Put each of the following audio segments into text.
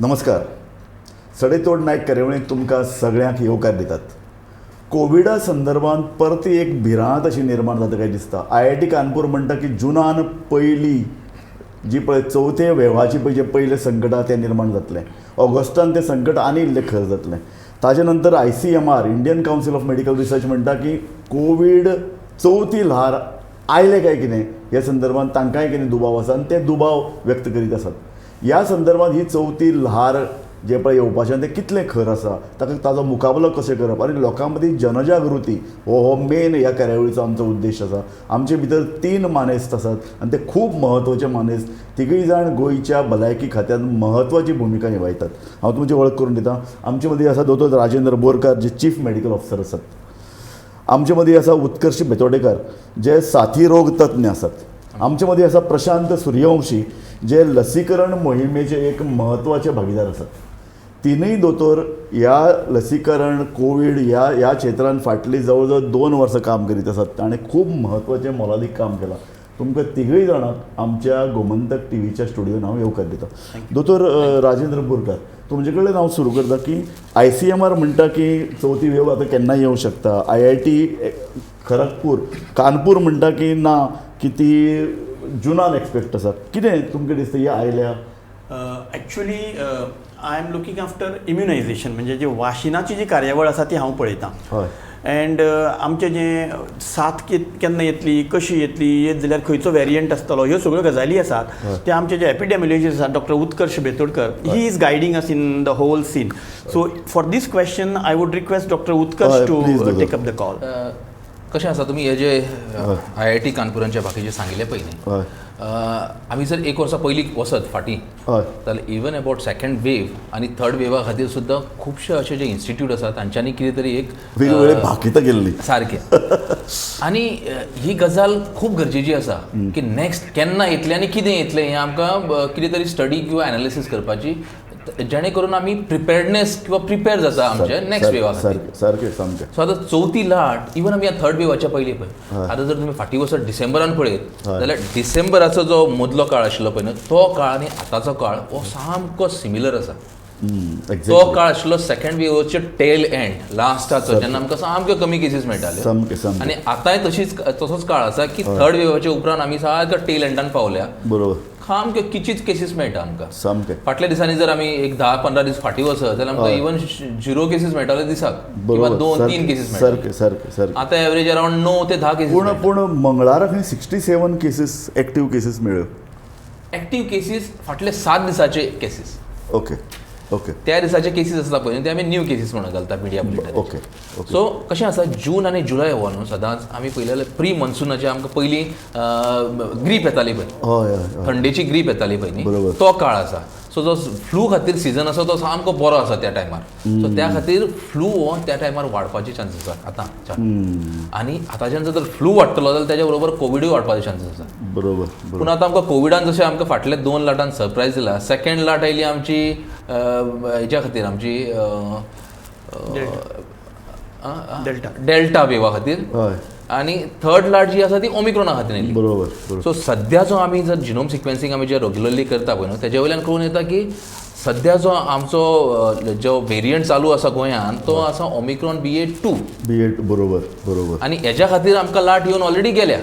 नमस्कार. सडेतोड नायक कार्यावळींत तुमकां सगळ्यांक येवकार दितात. कोविडा संदर्भात परती एक भिरांत अशी निर्माण जाता काय दिसता. आयआयटी कानपूर म्हणटा की जुनान पयली जी पळय चवथे वेवाची पळय जें पयलें संकट आहा तें निर्माण जातलें. ऑगस्टान तें संकट आनी इल्लें खर जातलें. ताजे नंतर ICMR, Indian Council of Medical Research म्हणटा की कोवीड चवथी ल्हार आयलें काय कितें ह्या संदर्भात तांकांय कितें दुबाव आसा आनी ते दुबाव व्यक्त करीत आसात. ह्या संदर्भात ही चवथी ल्हार जें पळय येवपाचें आनी तें कितलें खर आसा, ताका ताजो मुकाबलो कशें करप आनी लोकां मदीं जनजागृती हो मेन ह्या कार्यावळीचो आमचो उद्देश आसा. आमचे भितर 3 मानेस्त आसात आनी ते खूब म्हत्वाचे मानेस्त. तिगूय जाण गोंयच्या भलायकी खात्यांत म्हत्वाची भुमिका निभायतात. हांव तुमची वळख करून दितां. आमचे मदीं आसा दोतोर राजेंद्र बोरकार, जे चीफ मेडिकल ऑफिसर आसात. आमचे मदीं आसा उत्कर्ष बेतोडेकर, जे साथी रोग तज्ञ आसात. आमचे मदीं आसा प्रशांत सूर्यवंशी, जे लसीकरण मोहिमेचे एक म्हत्वाचे भागीदार आसात. तिनूय दोतोर ह्या लसीकरण कोवीड ह्या क्षेत्रांत फाटलीं जवळ जवळ 2 वर्सां काम करीत आसात आनी खूब म्हत्वाचें मोलादीक काम केलां. तुमकां तिगूय जाणांक आमच्या गोमंतक टीव्हीच्या स्टुडियोन हांव येवकार दितां. दोतोर राजेंद्र बोरकार, तुमचे कडेन हांव सुरू करता की ICMR म्हणटा की चवथी वेव आतां केन्नाय येवं शकता. IIT Kharagpur Kanpur म्हणटा की ना, की ती जुनान एक्सपेक्ट आसा. कितें तुमकां दिसता ही आयल्या? Actually I am looking after immunization, म्हणजे जी वाशिनाची जी कार्यावळ आसा ती हांव पळयतां. एंड आमचें जें साथ केन्ना येतली, कशी येतली, येत जाल्यार खंयचो वेरियंट आसतलो, ह्यो सगळ्यो गजाली आसात. ते आमचे जे एपिडेमियोलॉजिस्ट आसात, doctor Utkarsh Betodkar, he is guiding us in the whole scene. So for this question I would request doctor Utkarsh to please, दोतोर. Take up the call. कशें आसा, तुमी हे जे आयआयटी कानपुरांच्या बाकीचे सांगिल्लें पयलीं, आमी जर एक वर्सा पयलीं वचत फाटीं जाल्यार इवन अबावट सेकंड वेव आनी थर्ड वेवा खातीर सुद्दां खुबशे अशे जे इन्स्टिट्यूट आसा तांच्यांनी कितें तरी एक वेगवेगळे भाकितां केल्ली. सारकें. आनी ही गजाल खूब गरजेची आसा की नेक्स्ट केन्ना येतलें आनी कितें येतलें हें आमकां कितें तरी स्टडी किंवा एनालिसीस करपाची, जेणे करून आमी प्रिपेर्डनेस किंवा प्रिपेर जाता आमचे नेक्स्ट वेवा खातीर. सारकें सारकें सामकें. सो आतां चवथी लाट इवन आमी थर्ड वेवाच्या पयलीं पळय, आतां जर तुमी फाटीं वचत डिसेंबरान पळयत जाल्यार डिसेंबराचो जो मदलो काळ आशिल्लो पळय न्हू, तो काळ आनी आतांचो काळ हो सामको सिमिलर आसा. तो काळ आशिल्लो सेकंड वेवाचे टेल एंड लास्टाचो, जेन्ना आमकां सामक्यो कमी केसीस मेळटाल्यो. सामकें सामकें. आनी आतांय तसोच काळ आसा की थर्ड वेवाच्या उपरांत आमी सारक्या टेल एंडान पावल्या. सामक्यो किचीच केसीस मेळटा आमकां. फाटल्या दिसांनी जर आमी एक 10-15 दीस फाटीं वचत जाल्यार आमकां इवन 0 केसीस मेळटाले दिसाक किंवा 2-3 केसीस मेळटाले. सारकें सारकें सारकें. आतां एवरेज अरावंड 9 ते 10 केसीस. पूण पूण मंगळारा खंय 67 केसीस, एक्टीव केसीस मेळ्ळ्यो. एक्टीव केसीस फाटले 7 दिसाचे केसीस. ओके ओके त्या दिसाचे केसीस आसता पळय, ते आमी न्यू केसीस म्हणून घालता मिडिया बुलेटाचेर. ओके ओके सो कशें आसा, जून आनी जुलय हो न्हू सदांच आमी पयलें जाल्यार प्री मॉन्सुनाचे आमकां पयलीं ग्रीप येताली पळय, हय हय हय थंडेची ग्रीप येताली पळय न्ही, तो काळ आसा. सो जो फ्लू खातीर सिजन आसा तो सामको बरो आसा त्या टायमार. सो त्या खातीर फ्लू हो त्या टायमार वाडपाचे चान्सीस आसा आतां. आनी आतांच्यान जर फ्लू वाडटलो जाल्यार तेज्या बरोबर कोविडूय वाडपाचे चान्सीस आसा. बरोबर बरोबर पूण आतां आमकां कोविडान जशें आमकां फाटल्या 2 लाटान सरप्रायज दिला. सेकंड लाट आयली आमची हेच्या खातीर, आमची डेल्टा डेल्टा वेवा खातीर. आनी थर्ड लाट जी आसा ती ओमिक्रोना खातीर आयली. बरोबर बरोबर सो सद्या जो आमी जर जिनोम सिक्वेन्सिंग आमी जे रेगुलरली करता पळय न्हू, तेजे वयल्यान कळून येता की सद्या जो आमचो जो वेरियंट चालू आसा गोंयांत तो आसा ओमिक्रॉन BA.2. BA.2. बरोबर बरोबर. आनी हेज्या खातीर आमकां लाट येवन ऑलरेडी गेल्या.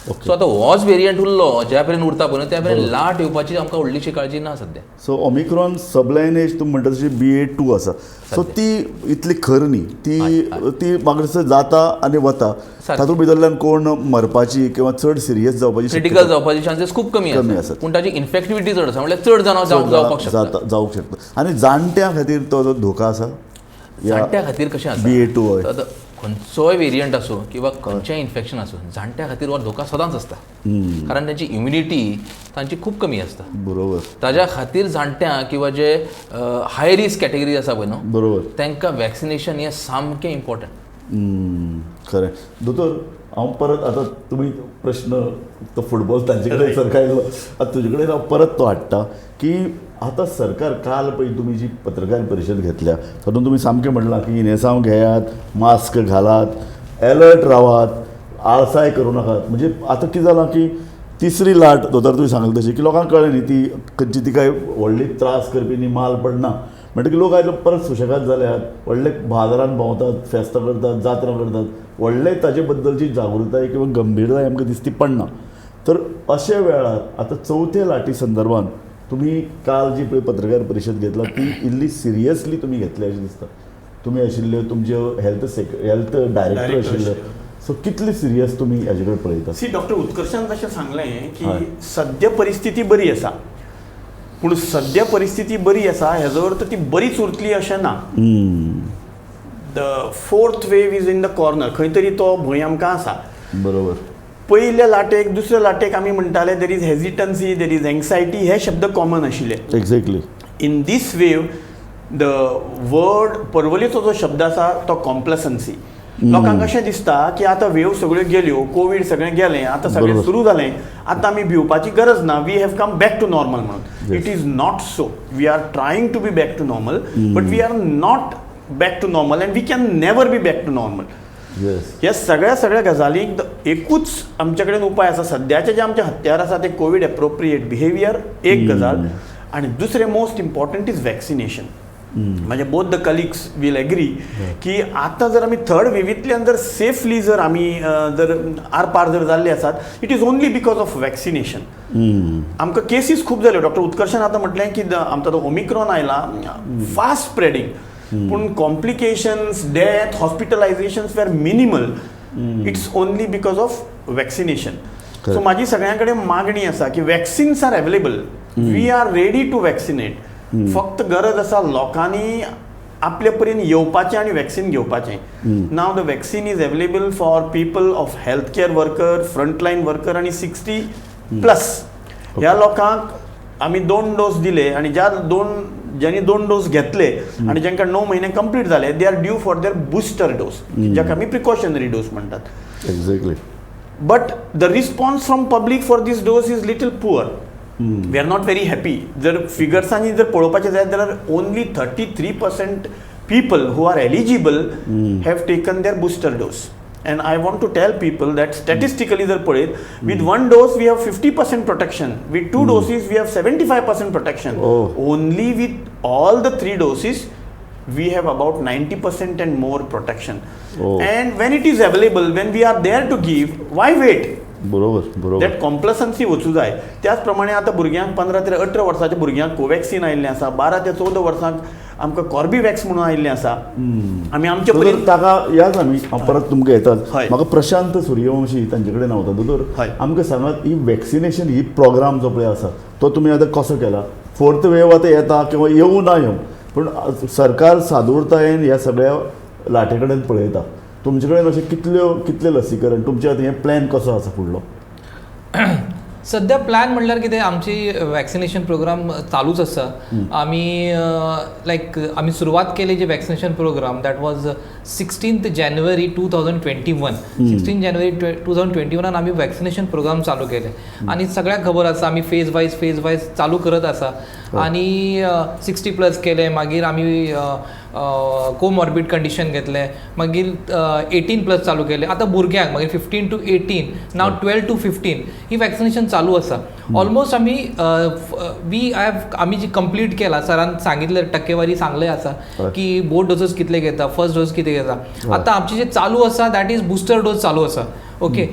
सो आतां होच वेरियंट उरलो ज्या मेरेन उरता पळय न्हू, त्या मेरेन लाट येवपाची आमकां व्हडलीशी काळजी ना सद्या. सो ओमिक्रॉन सबलायनेज तूं म्हणटा तशी BA.2 आसा. सो ती इतली खर न्ही, ती ती म्हाका दिसता जाता आनी वता. तातूंत भितरल्यान कोण मरपाची किंवा चड सिरियस जावपाची क्रिटिकल जावपाची चान्सीस खूब कमी कमी आसा. आसात. पूण ताची इन्फेक्टिविटी चड आसा, म्हणल्यार चड जाणां जावपाक शकता. जावंक शकता. आनी जाणट्यां खातीर तो जो धोका आसा, जाणट्या खातीर कशें आसा, BA.2. आतां खंयचोय वेरियंट आसूं किंवा खंयचेंय इन्फेक्शन आसूं, जाणट्या खातीर हो धोका सदांच आसता, कारण तांची इम्युनिटी तांची खूब कमी आसता. ताज्या खातीर जाणट्यांक किंवा जे हाय रिस्क कॅटेगरी आसा पळय न्हू, तांकां वॅक्सिनेशन हें सामकें इम्पॉर्टंट. खरें. दोतोर, हांव परत आतां तुमी प्रश्न तो फुटबॉल तांचे कडेन सरकायलो, आतां तुजे कडेन हांव परत तो हाडटा की आतां सरकार काल पळय तुमी जी पत्रकार परिशद घेतल्या तातूंत तुमी सामकें म्हणलां की इनेसांव घेयात, मास्क घालात, एलर्ट रावात, आळसाय करूं नाकात. म्हणजे आतां कितें जालां की तिसरी लाट दोतोर तुवें सांगलें तशी की लोकांक कळ्ळें न्ही ती खंयची ती काय व्हडली त्रास करपी न्ही, माल पडना म्हणटकीर लोक आयज परत सुशेगाद जाल्यात, व्हडले बाजारान भोंवतात, फेस्तां करतात, जात्रा करतात, व्हडले ताजे बद्दलची जागृताय किंवा गंभीरताय आमकां दिसती पडना. तर अशा वेळार आतां चवथे लाटी संदर्भात तुमी काल जी पळय पत्रकार परिशद घेतला ती इल्ली सिरियसली तुमी घेतली अशें दिसता. तुमी आशिल्ले, तुमचे हेल्थ डायरेक्टर आशिल्ले, सो कितली सिरियस तुमी हेजे कडेन पळयतात? सी, डॉक्टर उत्कर्षान जशें सांगलें की सद्या परिस्थिती बरी आसा, पूण सद्या परिस्थिती बरी आसा हेजो अर्थ ती बरीच उरतली अशें ना. The fourth wave is in the corner, खंय तरी तो भंय आमकां आसा. बरोबर. पयल्या लाटेक दुसऱ्या लाटेक आमी म्हणटाले there is hesitancy, there is anxiety, हे शब्द कॉमन आशिल्ले. Exactly. In this wave the word परवलीचो जो शब्द आसा तो कॉम्प्लसन्सी. लोकांक अशें दिसता की आतां वेव सगळ्यो गेल्यो, कोवीड सगळें गेलें, आतां सगळें सुरू जालें, आतां आमी भिवपाची गरज ना, we have come back to normal म्हणून. It is not so. We are trying to be back to normal, but we are not back to normal and we can never be back to normal. ह्या सगळ्या सगळ्या गजालींक एकूच आमचे कडेन उपाय आसा. सद्याचे जे आमचे हत्यार आसा ते कोवीड एप्रोप्रिएट बिहेवियर एक गजाल, आनी दुसरें मोस्ट इम्पॉर्टंट is vaccination. म्हणजे both the colleagues will agree की आतां जर आमी थर्ड वेवींतल्यान जर सेफली जर आमी जर आरपार जर जाल्ले आसात, it is only because of vaccination. आमकां केसीस खूब जाल्यो. डॉक्टर उत्कर्षान आतां म्हटलें की आमकां तो ओमिक्रॉन आयला, फास्ट स्प्रेडींग, पूण complications, death, hospitalisations were minimal. It's only because of vaccination. So म्हाजी सगळ्यां कडेन मागणी आसा की vaccines are available, we are ready to vaccinate. फक्त गरज आसा लोकांनी आपले पर्यंत येवपाचें आनी वॅक्सिन घेवपाचें. Now the vaccine is available for people of health care worker, frontline worker आनी 60+. ह्या लोकांक आमी 2 डोस दिले आनी ज्या ज्यांनी 2 डोस घेतले आनी जांकां 9 महिने कंप्लीट जाले, they are due for their booster dose, जाका आमी प्रिकॉशनरी डोस म्हणटात. Exactly. But the response from public for this dose is little poor. We are not very happy. जर फिगर्सांनी जर पळोवपाचें जाल्यार there are only 33% people who are eligible have taken their booster dose. And I want to tell people that statistically जर पळयत, with 1 dose we have 50% protection, with 2 doses we have 75% protection. Only with all the 3 doses we have about 90% and more protection. And when it is available, when we are there to give, why wait? बरोबर बरोबर. That कॉम्प्लसन्सी वचूं जाय. त्याच प्रमाणे आतां भुरग्यांक 15 ते 18 वर्साच्या भुरग्यांक कोवॅक्सिन आयिल्लें आसा, 12 ते 14 वर्सांक आमकां कॉर्बीवॅक्स म्हणून आयिल्लें आसा. आमी आमचे पर्यंत ताका याच आमी परत तुमकां येतात. म्हाका प्रशांत सूर्यवंशी तांचे कडेन वता. दोतोर, आमकां सांगात, ही वॅक्सिनेशन ही प्रोग्राम जो पळय आसा तो तुमी आतां कसो केला? फोर्थ वेव आतां येता किंवा येवं ना येवं, पूण सरकार सादूरतायेन ह्या सगळ्या लाटे कडेन पळयता. तुमचे कडेन अशें कितले लसीकरण तुमचे आतां हें प्लॅन कसो आसा फुडलो? सद्या प्लॅन म्हणल्यार कितें, आमची वॅक्सिनेशन प्रोग्राम चालूच आसा. आमी लायक आमी सुरवात केली जे vaccination programme, that was 16 January 2021. 16 January 2021 आमी वॅक्सिनेशन प्रोग्राम चालू केले आनी सगळ्यांक खबर आसा आमी फेज वायज चालू करत आसा. आनी 60+ केले, मागीर आमी कोमॉर्बीड कंडिशन घेतले, मागीर 18+ चालू केले. आतां भुरग्यांक मागीर 15 to 18, now 12 to 15 he vaccination चालू आसा. ऑलमोस्ट आमी we have आमी जी कंप्लीट केला, सरान सांगितले टक्केवारी सांगले आसा की बोथ डोसेस कितले घेता, फर्स्ट डोस कितें घेता. आतां आमचे जे चालू आसा that is booster dose चालू आसा. ओके,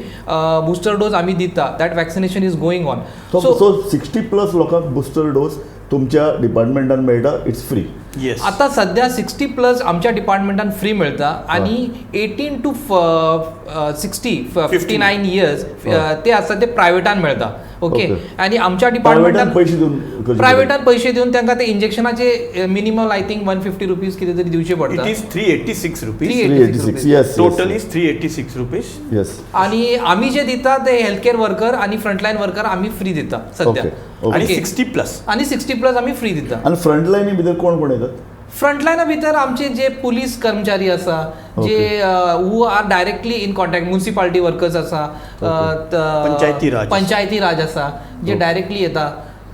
बुस्टर डोस आमी दिता, that vaccination is going on. So 60+ लोकांक बुस्टर डोस तुमच्या डिपार्टमेंटान मेळटा, it's free? Yes. आतां सद्या 60+ आमच्या डिपार्टमेंटान फ्री मेळटा आनी 18 to 60 59 years ते आसा ते प्रायवेटान मेळटा. ओके, आनी आमच्या डिपार्टमेंटान पैसे दिवन, प्रायवेटान पैसे दिवन तांकां ते इंजेक्शनाचे मिनिमम I think 150 rupees कितें तरी दिवचे पडटा. It is 386 rupees. 386, yes. Total is 386 rupees. Yes. आनी आमी जे दिता ते हेल्थ केअर वर्कर आनी फ्रंटलायन वर्कर आमी फ्री दिता सद्या. आनी 60+ आनी 60+ आमी फ्री दिता. आनी फ्रंटलायनी भितर कोण कोण येतात? फ्रंटलायना भितर आमचे जे पुलीस कर्मचारी आसा, जे who are directly in contact, municipality workers आसा, पंचायती राज आसा, जे डायरेक्टली येता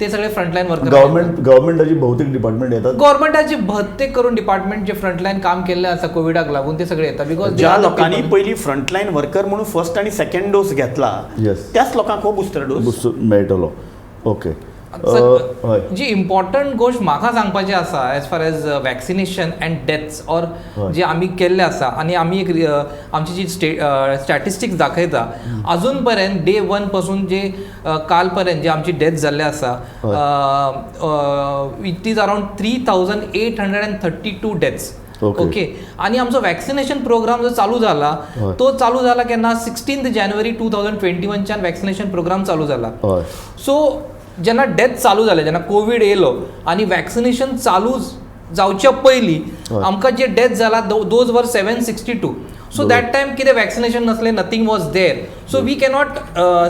ते सगळे फ्रंटलायन वर्कर. गव्हर्मेंटाची बहुतेक डिपार्टमेंट येतात. गव्हर्मेंटाचे बहुतेक करून डिपार्टमेंट जे फ्रंटलायन काम केल्ले आसा कोविडाक लागून ते सगळे येतात. Because ज्या लोकांनी पयलीं फ्रंटलायन वर्कर म्हणून फर्स्ट आनी सेकंड डोस घेतला त्याच लोकांक हो बुस्टर डोस मेळटलो. ओके, जी इम्पॉर्टंट गोश्ट म्हाका सांगपाची आसा as far as vaccination and deaths or जे आमी केल्ले आसा आनी आमी एक आमची जी स्टॅटिस्टिक्स दाखयता अजून पर्यंत डे वन पासून जे काल पर्यंत जे आमची डेथ जाल्ले आसा it is around 3832 deaths. Okay, आनी आमचो वॅक्सिनेशन प्रोग्राम जो चालू जाला तो चालू जाला केन्ना 16 जानेवारी 2021च्यान वॅक्सिनेशन प्रोग्राम चालू जाला. सो जेन्ना डेथ चालू जालें, जेन्ना कोवीड येयलो आनी वॅक्सिनेशन चालू जावच्या पयलीं आमकां जे डेथ जाला those were 762. So that time कितें वॅक्सिनेशन नासलें, nothing was there. So we cannot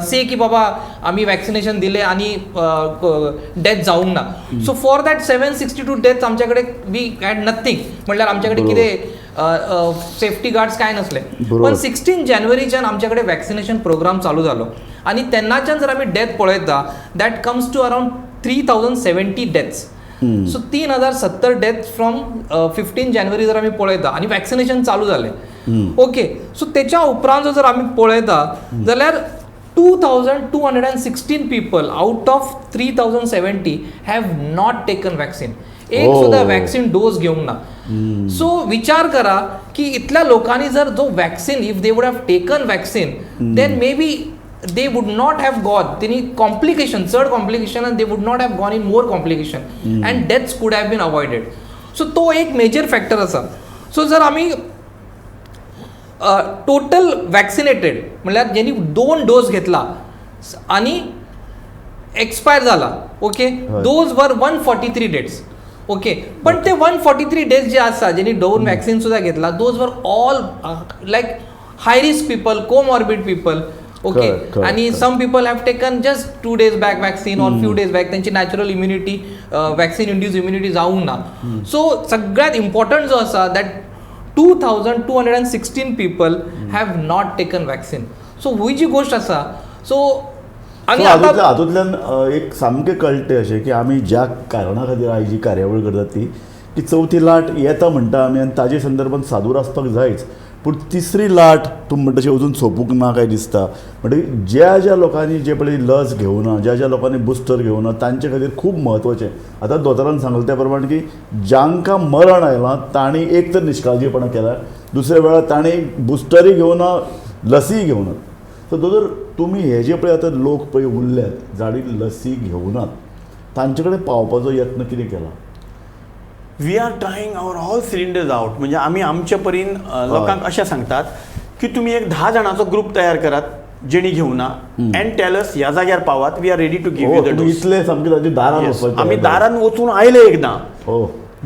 say की बाबा आमी वॅक्सिनेशन दिलें आनी डेथ जावंक ना. सो फॉर that 762 death आमच्या कडेन we had nothing, म्हणल्यार आमच्या कडेन कितें सेफ्टी गार्ड्स कांय नासले. पण 16 जानेवारीच्यान आमच्या कडेन वॅक्सिनेशन प्रोग्राम चालू जालो आनी तेन्नाच्यान जर आमी डेथ पळयता that comes to around 3070 deaths. So 3070 death from 15 जानेवारी जर आमी पळयता आनी वॅक्सिनेशन चालू जालें. ओके, सो तेच्या उपरांत जर आमी पळयता जाल्यार 2216 people out of 3070 have not taken vaccine. एक सुद्दां वॅक्सिन डोस घेवंक ना. सो विचार करा की इतल्या लोकांनी जर जो vaccine if they would have taken vaccine then maybe they would not have gone Theni complication, चड complication, and they would not have gone in more complication and deaths could have been avoided. So तो एक major factor आसा. So जर आमी total vaccinated म्हणल्यार ज्यांनी 2 dose घेतला आनी एक्सपायर जाला, okay, those were 143 deaths. Okay, पण ते 143 डेट्स जे आसा ज्यांनी 2 वॅक्सिन सुद्दां घेतला those were all like high risk people, comorbid people. Okay, आणि some people have taken just 2 days back vaccine or few days back, त्यांची natural immunity vaccine induce immunity जावंक ना. सो सगळ्यात इम्पॉर्टंट जो आसा that 2216 people have not taken vaccine. So ही जी गोश्ट आसा, सो आनी हातूंतल्यान एक सामकें कळटें अशें की आमी ज्या कारणा खातीर आयज जी कार्यावळ करतात ती की चवथी लाट येता म्हणटा आमी आनी ताजे संदर्भात सादूर आसपाक जायच, पूण तिसरी लाट तूं म्हणटा तशें अजून सोंपूंक ना काय दिसता. म्हणटकीर ज्या ज्या लोकांनी जे पळय लस घेवना, ज्या ज्या लोकांनी बुस्टर घेवना तांचे खातीर खूब म्हत्वाचें. आतां दोतोरान सांगलें त्या प्रमाणे की जांकां मरण आयलां तांणी एक तर निश्काळजीपणां केल्या, दुसऱ्या वेळार तांणी बुस्टरूय घेवना, लसीय घेवना. सो दोतोर तुमी हे जे पळय आतां लोक पळय उरल्यात जांणी लसी घेवनात तांचे कडेन पावपाचो यत्न कितें केला? We are trying our all cylinders out. म्हणजे आमी आमचे परीन लोकांक अशें सांगतात की तुमी एक 10 जाणांचो ग्रूप तयार करात जेणी घेवना अँड टेल अस ह्या जाग्यार पावात, we are ready to give you the dose. इतले सामके ताजे दारान वचपाचें. आमी दारान वचून आयले एकदां.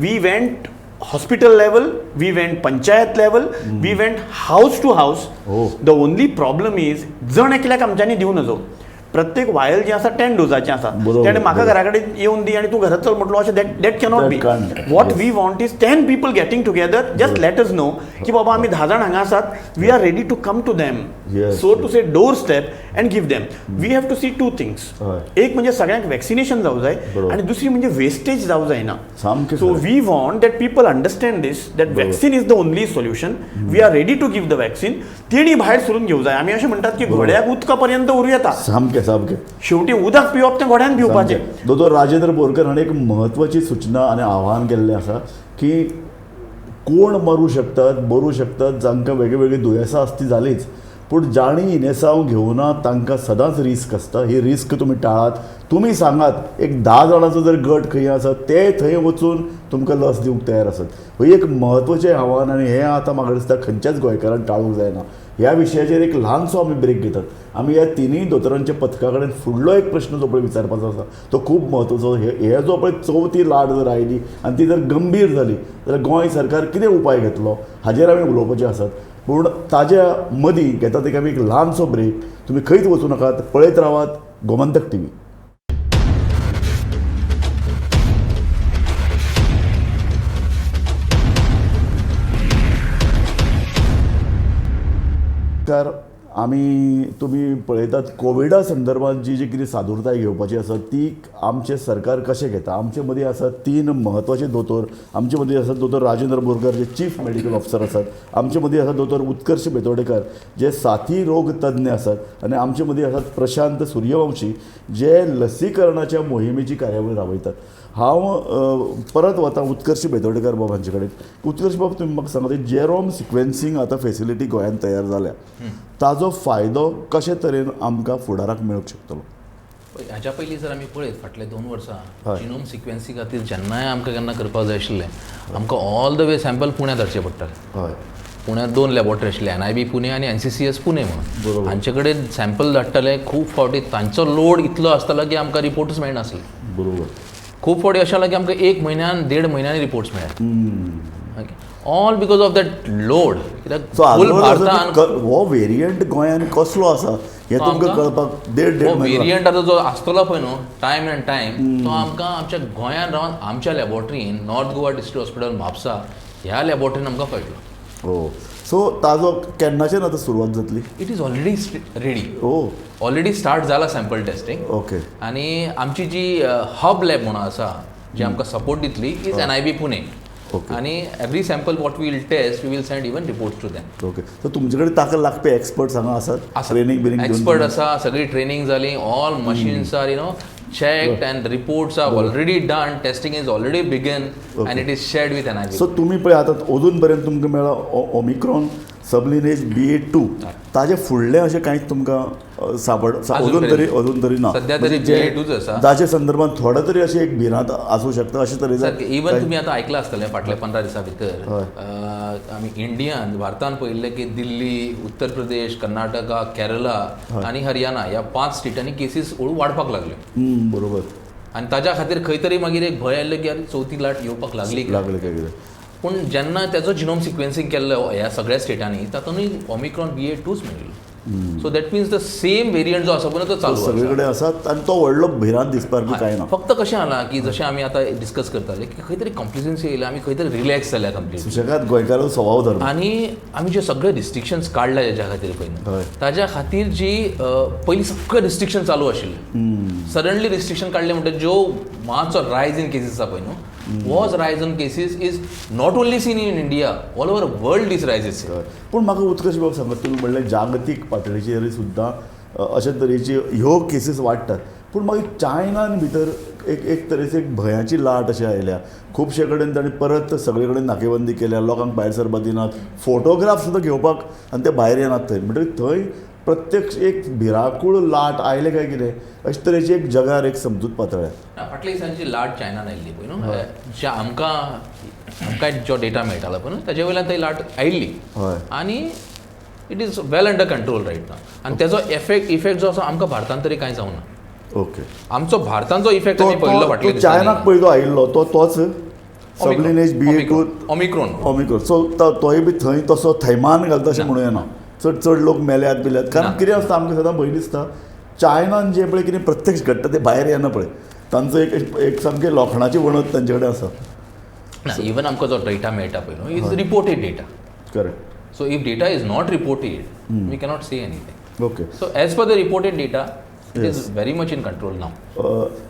We went hospital level, we went panchayat level, we went house to house. The only problem is जण एकल्याक आमच्यांनी दिवं नजो. प्रत्येक वायल जी आसा 10 डोजाचें आसा, तेणें म्हाका घरा कडेन येवन दी आनी तूं घरात चल म्हटलो अशें that cannot be. What we want is 10 people getting together, just let us know की बाबा आमी 10 जाण हांगा आसात, we are ready to come to them, so to say door step and give them. We have to see 2 things. एक म्हणजे सगळ्यांक vaccination जावं जाय आनी दुसरी म्हणजे वेस्टेज जावं जायना. So we want that people understand this, that vaccine is the only solution. We are ready to give the vaccine. तेणी भायर सरून घेवं जाय. आमी अशें म्हणटात की घोड्याक उदका पर्यंत व्हरूं येता, सामकें सामकें शेवटी उदक पिवप तें घोड्यान पिवपाचें. दोतोर राजेंद्र बोरकर हाणें एक म्हत्वाची सुचना आनी आव्हान केल्लें आसा की कोण मरूं शकतात, मरूं शकतात, जांकां वेगळीं दुयेंसां आसता ती जालीच, पूण जांणी इनेसांव घेवना तांकां सदांच रिस्क आसता. ही रिस्क तुमी टाळात. तुमी सांगात एक 10 जाणांचो जर गट खंय आसा ते थंय वचून तुमकां लस दिवंक तयार आसात. ही एक म्हत्वाचें आव्हान आनी हें आतां म्हाका दिसता खंयच्याच गोंयकारान टाळूंक जायना. ह्या विशयाचेर एक ल्हानसो आमी ब्रेक घेतात. आमी ह्या तिनूय दोतोरांच्या पथका कडेन फुडलो एक प्रश्न जो पळय विचारपाचो आसा तो खूब म्हत्वाचो. हे जो पळय चवथी लाट जर आयली आनी ती जर गंभीर जाली जाल्यार गोंय सरकार कितें उपाय घेतलो हाजेर आमी उलोवपाचें आसात. पूण ताज्या मदीं घेतात एक आमी एक ल्हानसो ब्रेक. तुमी खंयच वचूं नाकात, पळयत रावात गोमंतक टीव्ही. नमस्कार. आमी तुमी पळयतात कोविडा संदर्भात जी जी कितें सादुरताय घेवपाची आसा ती आमचें सरकार कशें घेता. आमचे मदीं आसा तीन म्हत्वाचे दोतोर. आमचे मदीं आसा दोतोर राजेंद्र बोरकर जे चीफ मेडिकल ऑफिसर आसात, आमचे मदीं आसा दोतोर उत्कर्ष बेतोडेकर जे साथी रोग तज्ञ आसात, आनी आमचे मदीं आसात प्रशांत सूर्यवंशी जे लसीकरणाच्या मोहिमेची कार्यावळ राबयतात. हांव परत वता उत्कर्ष बेतोडेकर बाब हांचे कडेन. उत्कर्ष बाब, तुमी म्हाका सांगात, जेरोम सिक्वेन्सींग आतां फेसिलिटी गोंयांत तयार जाल्या, ताजो फायदो कशे तरेन आमकां फुडाराक मेळूंक शकतलो? हाज्या पयलीं जर आमी पळयत फाटले 2 वर्सां जिनोम सिक्वेन्सिंग खातीर जेन्नाय आमकां केन्ना करपाक जाय आशिल्लें, आमकां ऑल the way sample पुण्यात धाडचे पडटाले. हय, पुण्यात 2 लॅबोरेटरी आशिल्ले, NIB Pune आनी NCCS Pune म्हणून. हांचे कडेन सॅम्पल धाडटाले. खूब फावटी तांचो लोड इतलो आसतालो की आमकां रिपोर्टूच मेळनासले. बरोबर. खूब फावटी अशें जालें की आमकां 1 म्हयन्यान 1.5 म्हयन्यांनी रिपोर्ट्स मेळ्ळे, all because of that load. कित्याक फूल भारतान हो वेरियंट गोंयांत कसलो आसा हें तुमकां कळपाक 1.5 1.5 वेरियंट आतां जो आसतलो पळय न्हू टायम एंड टायम, तो आमकां आमच्या गोंयांत रावन आमच्या लॅबोरेटरीन north Goa district hospital Mapusa ह्या लॅबोरेटरीन आमकां कळटलो. हो, सो ताजो केन्नाच्यान आतां सुरवात जातली? It is already ready. Oh, already start जाला सॅम्पल टेस्टिंग. ओके. आनी आमची जी हब लॅब म्हणून आसा जी आमकां सपोर्ट दितली is NIB Pune. आनी every sample what we will test we will send even reports to them. Okay, so तुमचे कडेन ताका लागपी एक्सपर्ट्स हांगा आसात? ट्रेनिंग बिनिंग एक्सपर्ट आसा, सगळी ट्रेनिंग जाली, all machines are you know checked and reports are already done, testing is already begun and it is shared with NIB. So तुमी पळय आतां अजून पर्यंत तुमकां मेळ्ळा ओमिक्रॉन सबलिनेज BA2, ताजे फुडलें अशें कांयच तुमकां सापड अजून तरी ना? सद्या तरी BA2 आसा. ताचे संदर्भात थोडो तरी अशी एक भिरांत आसूं शकता अशें तरेन. इवन तुमी आतां आयकलां आसतलें फाटल्या 15 दिसां भितर आमी इंडियान भारतान पळयल्लें की दिल्ली, उत्तर प्रदेश, कर्नाटका, केरला आनी हरियाणा ह्या 5 स्टेटांनी केसीस हळू वाडपाक लागल्यो. बरोबर. आनी ताज्या खातीर खंय तरी मागीर एक भंय आयलो की आरे चवथी लाट येवपाक लागली काय कितें. पूण जेन्ना ताजो जिनोम सिक्वेन्सिंग केल्लो ह्या सगळ्या स्टेटांनी तातूंतय ओमिक्रॉन BA2 मेळिल्लो. So that means the same variant जो आसा पळय तो चालू सगळे कडेन आसा आनी तो व्हडलो भिरांत दिसपाक कांय ना. फक्त कशें जाला की जशें आमी आतां डिस्कस करताले की खंय तरी कॉम्प्लिसन्सी येयल्या, आमी खंय तरी रिलॅक्स जाल्या कंप्लीट. सुशेगाद गोंयकाराचो स्वभाव धर्म. आनी आमी जे सगळे रिस्ट्रिक्शन्स काडल्या हेज्या खातीर पळय ताज्या खातीर जी पयलीं सगळे रिस्ट्रिक्शन चालू आशिल्ले, सडनली रिस्ट्रिक्शन काडले म्हणटकीर ज्यो मातसो रायज इन केसीस आसा पळय न्हू, was rise in cases is not only seen in India, all over world this rise is seen. पूण म्हाका उत्कर्ष बाब सांगात, तुमी म्हणलें जागतीक पातळीचेर सुद्दां अशे तरेची ह्यो केसीस वाडटात, पूण मागीर चायनान भितर एक तरेची एक भंयाची लाट अशी आयल्या. खुबशे कडेन ताणें परत सगळे कडेन नाकेबंदी केल्या, लोकांक भायर सरपाक दिनात, फोटोग्राफ सुद्दां घेवपाक आनी ते भायर येनात थंय. म्हणटकीर थंय प्रत्यक्ष एक भिरांकूळ लाट आयलें काय कितें अशे तरेची एक जगार एक समजूत पातळ्ळ्या. फाटल्या दिसांची लाट चायनान आयिल्ली पळय न्हू, जे आमकां आमकां जो डेटा मेळटालो पळय न्हू ताजे वयल्यान ती लाट आयिल्ली आनी it is well under control right now. आनी तेजो इफेक्ट जो आसा आमकां भारतान तरी कांय जावना. ओके, आमचो भारतांचो इफेक्ट आमी पळयल्लो फाटल्या दिसांनी. चायनाक पयलो आयिल्लो तो तोच सबलिनेज BA2 Omicron. Omicron. सो तोय बी थंय तसो थैमान घालता अशें म्हणूं येना. चड चड लोक मेल्यात बिल्यात, कारण कितें आसता आमकां सदां भंय दिसता चायनान जें पळय कितें प्रत्यक्ष घडटा तें भायर येना पळय, तांचो एक एक सामकें लोखणाची वणत तांचे कडेन आसा. ना, इवन आमकां जो डेटा मेळटा पळय न्हू is reported data. Correct. So if data is not reported we cannot say anything. Okay, so as per the reported data it is very much in control now.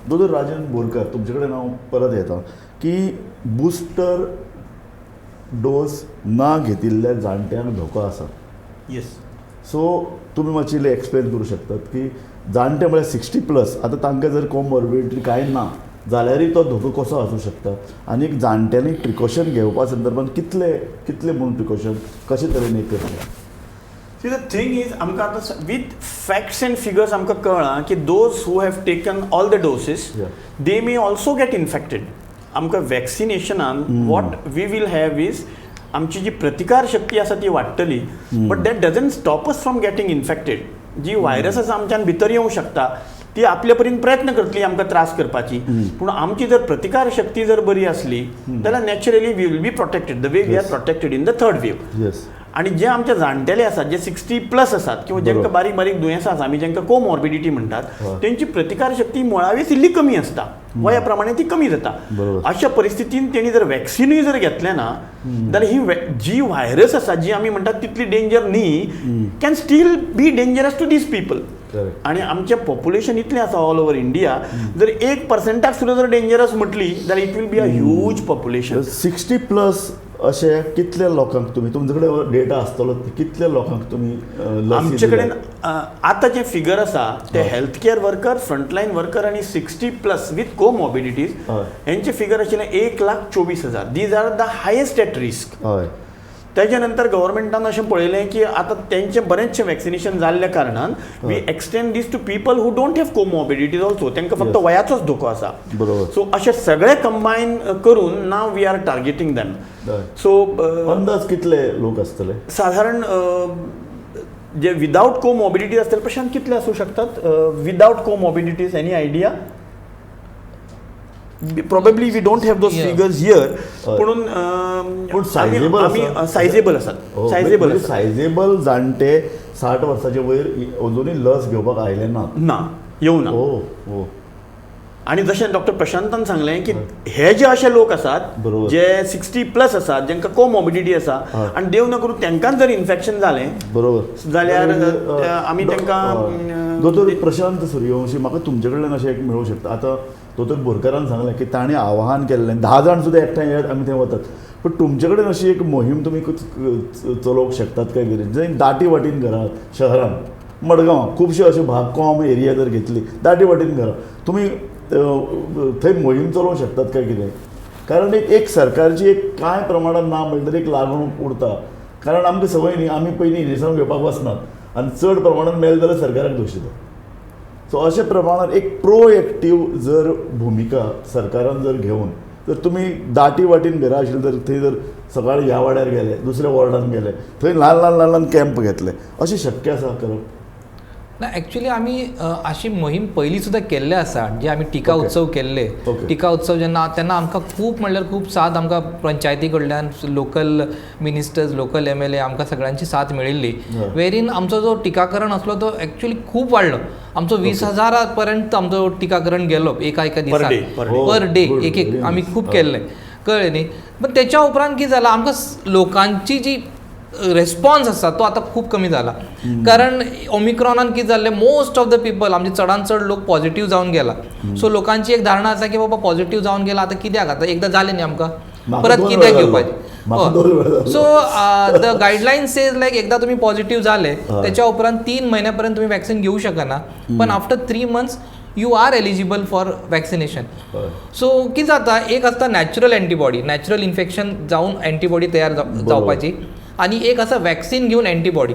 दोतोर राजन बोरकर, तुमचे कडेन हांव परत येता की बुस्टर डोस ना घेतिल्ल्या जाणट्यांक धोको आसा. येस. सो तुमी मातशी इल्लें एक्सप्लेन करूं शकतात की जाणटे म्हळ्यार 60+ आतां तांकां जर कोमॉर्बिडिटी कांय ना जाल्यारय तो धोको कसो आसूं शकता, आनी जाणट्यांनी प्रिकॉशन घेवपा संदर्भात कितले कितले म्हूण प्रिकॉशन कशे तरेन एक करचें? सी the thing is आमकां आतां विथ फॅक्ट्स एंड फिगर्स आमकां कळ्ळां की those who have taken all the doses they may also get infected. आमकां वॅक्सिनेशनान what we will have is आमची जी प्रतिकार शक्ती आसा ती वाडटली, but that doesn't stop us from getting infected. Ji virus आसा आमच्यान भितर येवंक शकता, ती आपले परीन प्रयत्न करतली आमकां त्रास करपाची, पूण आमची जर प्रतिकार शक्ती जर बरी आसली जाल्यार naturally we will be protected the way we are protected in the third wave. आनी जे आमचे जाणटेले आसात, जे 60+ आसात किंवा जांकां बारीक बारीक दुयेंसां आसा, आमी जांकां कोमॉर्बिडिटी म्हणटात, तेंची प्रतिकार शक्ती मुळावीच इल्ली कमी आसता. वया प्रमाणे ती कमी जाता. अशा परिस्थितीन तेणी जर वॅक्सिनूय जर घेतलें ना जाल्यार ही जी व्हायरस आसा जी आमी म्हणटात तितली डेंजर न्ही, can still be dangerous to these people. आनी आमचें पॉप्युलेशन इतलें आसा ऑल ओवर इंडिया, जर 1% सुद्दां जर डेंजरस म्हटली जाल्यार it will be a huge population. 60 plus अशे कितल्या लोकांक तुमी, तुमचे कडेन डेटा आसतलो, कितल्या लोकांक तुमी आमचे कडेन आतां जे फिगर आसा ते health care worker, frontline worker आनी 60 प्लस विथ कोमॉर्बिडिटीज हेंचे फिगर आशिल्लें 1,24,000. These are the highest at risk. तेच्या नंतर गव्हर्मेंटान अशें पळयलें की आतां तेंचें बरेंचशें वॅक्सिनेशन जाल्ल्या कारणान we extend this to people who don't have comorbidities also, तांकां फक्त वयाचोच धोको आसा. सो अशें सगळें कंबायन करून now we are targeting them. So अंदाज कितले लोक आसतले साधारण जे विदावट कोमॉर्बिडिटीज आसतले? प्रशांत कितले आसूं शकतात without comorbidities? Any idea? Probably we don't have those figures here, पूण सायजेबल सायजेबल आसात. सायजेबल सायजेबल जाणटे 60 वर्साचे वयर अजुनूय लस घेवपाक आयले ना, ना येवना. आनी जशें डॉक्टर प्रशांतान सांगलें की हे जे अशे लोक आसात जे 60 प्लस आसात, जांकां कोमॉर्बिडिटी आसा आनी देव न करूं तांकांच जर इन्फेक्शन जालें बरोबर जाल्यार आमी तांकां. दोतोर प्रशांत सूर्यवंशी, म्हाका तुमचे कडल्यान अशें एक मेळूंक शकता. आतां दोतोर बोरकारान सांगलें की ताणें आवाहन केल्लें 10 जाण सुद्दां एकठांय येयात आमी थंय वतात, पूण तुमचे कडेन अशी एक मोहीम तुमी चलोवंक शकतात काय कितें? जंय दाटी वाटीन घरात शहरान मडगांव खुबशे अशे भाग कॉम एरिया जर घेतली दाटी वाटीन घरां तुमी थंय मोहीम चलोवंक शकतात काय कितें? कारण एक सरकारची एक कांय प्रमाणान ना म्हणल्यार एक लागणूक उरता, कारण आमकां संवय न्ही, आमी पयलीं इंजेक्शन घेवपाक वचनात आनी चड प्रमाणान मेल जाल्यार सरकाराक दोश दिता. सो अशा प्रमाणान एक प्रोएक्टीव जर भुमिका सरकारान जर घेवन जर तुमी दाटी वाटीन घरा आशिल्ली तर थंय जर सकाळी ह्या वाड्यार गेले दुसऱ्या वॉर्डान गेले थंय ल्हान ल्हान ल्हान ल्हान कॅम्प घेतले, अशें शक्य आसा करप? ना, एक्चुली आमी अशी मोहीम पयलीं सुद्दां केल्ले आसा, जे आमी टिका उत्सव केल्ले. टिका उत्सव जेन्ना तेन्ना आमकां खूब म्हणल्यार खूब साथ आमकां पंचायती कडल्यान, local ministers, local MLA आमकां सगळ्यांची साथ मेळिल्ली. वेरीन आमचो जो टिकाकरण आसलो तो एक्चुली खूब वाडलो. आमचो 20,000 पर्यंत आमचो टिकाकरण गेलो एका एका दिसाक, पर डे एक एक आमी खूब केल्लें, कळ्ळें न्ही. पण तेच्या उपरांत कितें जालां, आमकां लोकांची जी रेस्पॉन्स आसा तो आतां खूब कमी जाला, कारण ओमिक्रॉनान कितें जाल्लें, मोस्ट ऑफ the people आमचे चडान चड लोक पॉझिटिव्ह जावन गेला. सो लोकांची एक धारणा आसा की बाबा पॉझिटिव्ह जावन गेला आतां कित्याक, आतां एकदां जालें न्ही आमकां परत कित्याक घेवपाचें. So the guideline says like एकदां तुमी पॉझिटिव्ह जाले तेच्या उपरांत 3 म्हयन्या पर्यंत तुमी वॅक्सिन घेवं शकना, पण after 3 months you are eligible for vaccination. So कितें जाता, एक आसता नॅचरल एंटीबॉडी, नॅचरल इन्फेक्शन जावन एंटीबॉडी तयार जावपाची, आनी एक आसा वॅक्सिन घेवन एंटीबॉडी.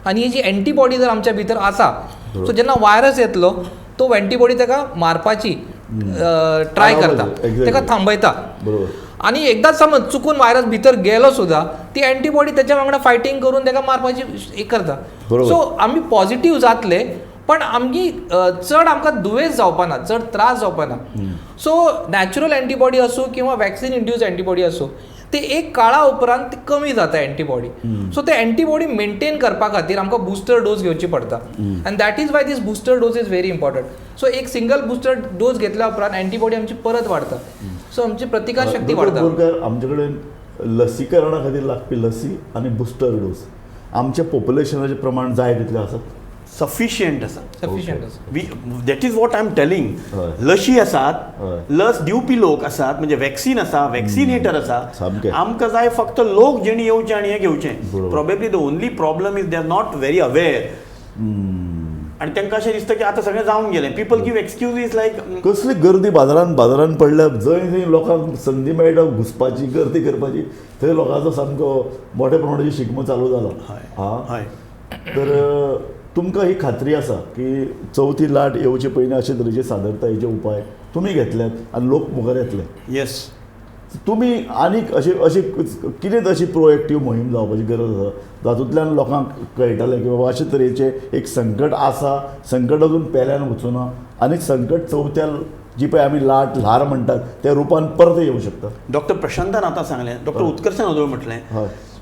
आनी ही जी एंटीबॉडी जर आमच्या भितर आसा, सो जेन्ना व्हायरस येतलो तो एंटीबॉडी ताका मारपाची ट्राय करता, ताका थांबयता. आनी एकदांच समज चुकून व्हायरस भितर गेलो सुद्दां, ती एंटीबॉडी तेच्या वांगडा फायटींग करून ताका मारपाची एक करता. सो आमी पॉझिटिव्ह जातले पण आमची चड आमकां दुयेंस जावपाना, चड त्रास जावपाना. सो नॅचरल एंटीबॉडी आसूं किंवा वॅक्सिन इंड्यूस एंटीबॉडी आसूं, ते एक काळा उपरांत ती कमी जाता एंटीबॉडी. सो ते एंटीबॉडी मेंटेन करपा खातीर आमकां बुस्टर डोस घेवची पडटा, and that is why this booster dose is very important. So एक सिंगल बुस्टर डोस घेतल्या उपरांत एंटीबॉडी आमची परत वाडटा, सो आमची प्रतिकार शक्ती वाडटा. आमचे कडेन लसीकरणा खातीर लागपी लसी आनी बुस्टर डोस आमच्या पॉप्युलेशनाचें प्रमाण जाय तितलें आसा, सफिशियंट आसा. सफिशियंट आसा. That is what I am telling. लशी आसात, लस दिवपी लोक आसात, म्हणजे वॅक्सिन आसा, वॅक्सिनेटर आसा. आमकां जाय फक्त लोक जेणी येवचे आनी हें घेवचें. Probably the only problem is they are not very aware, आनी तांकां अशें दिसता की आतां सगळें जावन गेलें. पीपल गिव एक्सक्यूज लायक कसली गर्दी बाजारान बाजारान पडल्या, जंय जंय लोकांक संदी मेळटा घुसपाची, गर्दी करपाची, थंय लोकांचो सामको मोठ्या प्रमाणाची शिगमो चालू जाला. हय, तर तुमकां ही खात्री आसा की चवथी लाट येवचे पयलीं अशे तरेचे सादरतायेचे उपाय तुमी घेतल्यात आनी लोक मुखार येतले? येस. तुमी आनीक अशी अशी कितें अशी प्रोएक्टीव मोहीम जावपाची गरज आसा जातूंतल्यान लोकांक कळटलें की बाबा अशे तरेचें एक संकट आसा, संकट अजून पेल्यान वचूना आनी संकट चवथ्या जी पळय आमी लाट ल्हार म्हणटात त्या रुपान परत येवं शकता. डॉक्टर प्रशांतान आतां सांगलें, डॉक्टर उत्कर्षान अदोळ म्हटलें,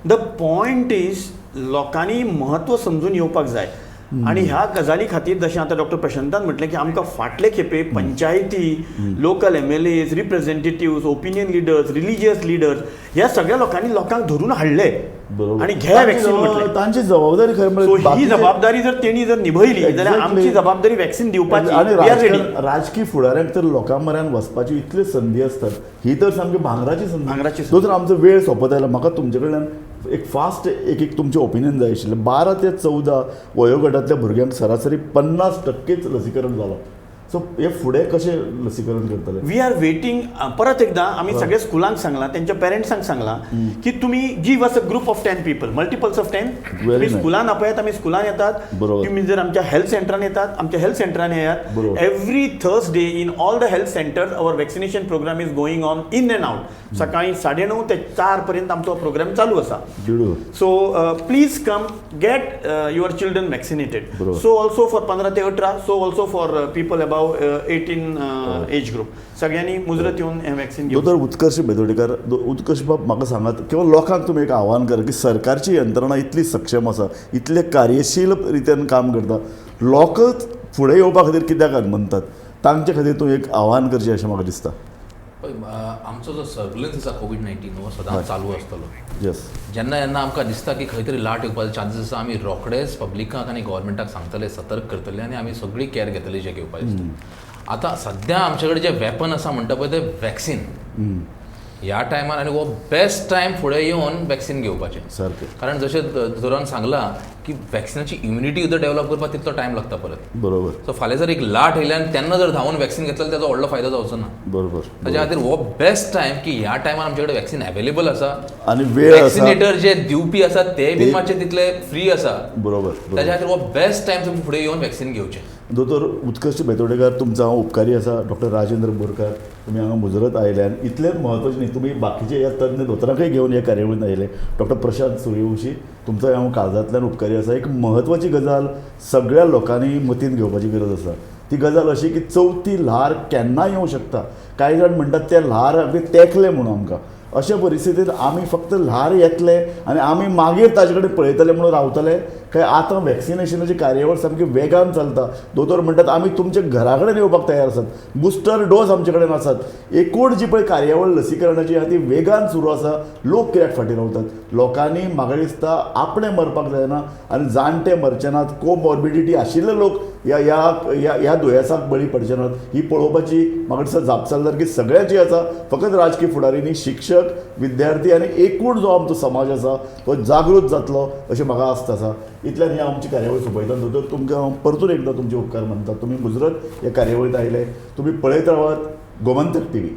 the point is लोकांनी म्हत्व समजून येवपाक जाय. आनी ह्या गजाली खातीर जशें आतां डॉक्टर प्रशांतान म्हटलें की आमकां फाटले खेपे पंचायती, local MLAs, representatives, opinion leaders, religious leaders ह्या सगळ्या लोकांनी लोकांक धरून हाडले आनी घे वॅक्सिन म्हटलें. तांची जबाबदारी खरें म्हळ्यार ही जबाबदारी जर तेणी जर निभयली जाल्यार आमची जबाबदारी वॅक्सिन दिवपाची. आनी राजकीय फुडाऱ्यांक तर लोकां म्हऱ्यान वचपाची इतल्यो संदी आसतात, ही तर सामकी भांगराची संदी. भांगराची. जो तर आमचो वेळ सोंपत आयला, म्हाका तुमचे कडल्यान एक फास्ट एक एक तुमचें ओपिनियन जाय आशिल्लें. 12 ते 14 वयोगटांतल्या भुरग्यांक सरासरी 50% लसीकरण जालां. सो हे फुडें कशें लसीकरण करतले? We are waiting. परत एकदा आमी सगळ्या स्कुलांक सांगलां, तेंच्या पेरंट्सांक सांगलां की तुमी give us a group of 10 people, multiples of 10. तुमी स्कुलान आपयात, आमी स्कुलान येतात. तुमी जर आमच्या हेल्थ सेंटरान येतात, आमच्या हेल्थ सेंटरान येयात. Every Thursday in all the health centres our vaccination programme is going on in and out. सकाळी 9:30 ते 4 पर्यंत आमचो प्रोग्राम चालू आसा. So please come get your children vaccinated. So also for 15 ते 18, so also for people above 18 age group. सगळ्यांनी मुजरत येवन हें वॅक्सिन घेवचें. दोतोर उत्कर्ष बेतोडेकर, उत्कर्ष बाब म्हाका सांगात किंवा लोकांक तुमी एक आव्हान करा की सरकारची यंत्रणा इतली सक्षम आसा, इतले कार्यशील रितीन काम करता, लोकच फुडें येवपा खातीर कित्याक अनमनतात, तांचे खातीर तूं एक आव्हान करचें अशें म्हाका दिसता. आमचो जो सर्वेलन्स आसा कोवीड-19 हो सदांच चालू आसतलो. येस. जेन्ना जेन्ना आमकां दिसता की खंय तरी लाट येवपाचे चान्सीस आसा, आमी रोखडेच पब्लिकाक आनी गव्हर्मेंटाक सांगतले, सतर्क करतले आनी आमी सगळी कॅर घेतले जे घेवपाचे दिसता. आतां सद्या आमचे कडेन जें वेपन आसा म्हणटा पळय तें वॅक्सिन. ह्या टायमार आनी हो बेस्ट टायम फुडें येवन वॅक्सिन घेवपाचें. सारकें. कारण जशें दोतोरान सांगलां की वॅक्सिनाची इम्युनिटी सुद्दां डेव्हलप करपाक तितलो टायम लागता परत. बरोबर. सो फाल्यां जर एक लाट येयली आनी तेन्ना जर धांवून वॅक्सिन घेतलं जाल्यार ताचो व्हडलो फायदो जावचो ना. बरोबर. ताच्या खातीर हो बेस्ट टायम की ह्या टायमार आमचे कडेन वॅक्सिन अवेलेबल आसा आनी वेळ आसा, वॅक्सिनेटर जे दिवपी आसा ते बी मातशे तितले फ्री आसा. बरोबर. ताच्या खातीर हो बेस्ट टायम तुमी फुडें येवन वॅक्सिन घेवचें. दोतोर उत्कर्ष बेतोडेकर, तुमचो हांव उपकारी आसा. डॉक्टर राजेंद्र बोरकार, तुमी हांगा मुजरत आयले आनी इतलेंच म्हत्वाचें न्ही, तुमी बाकीचे ह्या तज्ञ दोतोरांकय घेवन हे कार्यावळींत आयले. डॉक्टर प्रशांत सूर्यवंशी, तुमचोय हांव काळजांतल्यान उपकारी आसा. एक म्हत्वाची गजाल सगळ्या लोकांनी मतींत घेवपाची गरज आसा, ती गजाल अशी की चवथी ल्हार केन्नाय येवं शकता. कांय जाण म्हणटात ते ल्हार अगदी तेंकलें म्हणून आमकां. अशा परिस्थितींत आमी फक्त ल्हार येतले आनी आमी मागीर ताजे कडेन पळयतले म्हणून रावतले काय आतां वॅक्सिनेशनाची कार्यावळ सामकी वेगान चलता. दोतोर म्हणटात आमी तुमच्या घरा कडेन येवपाक तयार आसात, बुस्टर डोस आमचे कडेन आसात. एकूण जी पळय कार्यावळ लसीकरणाची आहा ती वेगान सुरू आसा. लोक कित्याक फाटीं रावतात? लोकांनी म्हाका दिसता आपणें मरपाक जायना आनी जाणटे मरचे नात, कोमॉर्बिडिटी आशिल्ले लोक ह्या ह्या ह्या दुयेंसाक बळी पडचे नात ही पळोवपाची म्हाका दिसता जापसालदारकी सगळ्यांची आसा. फकत राजकीय फुडारी न्ही, शिक्षक, विद्यार्थी आनी एकूण जो आमचो समाज आसा तो जागृत जातलो अशें म्हाका आस्त आसा. इतल्यान ही आमची कार्यावळ सोंपयता. दोतोर, तुमकां हांव परतून एकदां तुमचे उपकार मानता. तुमी मुजरत ह्या कार्यावळींत आयले. तुमी पळयत रावात गोमंतक टीव्ही.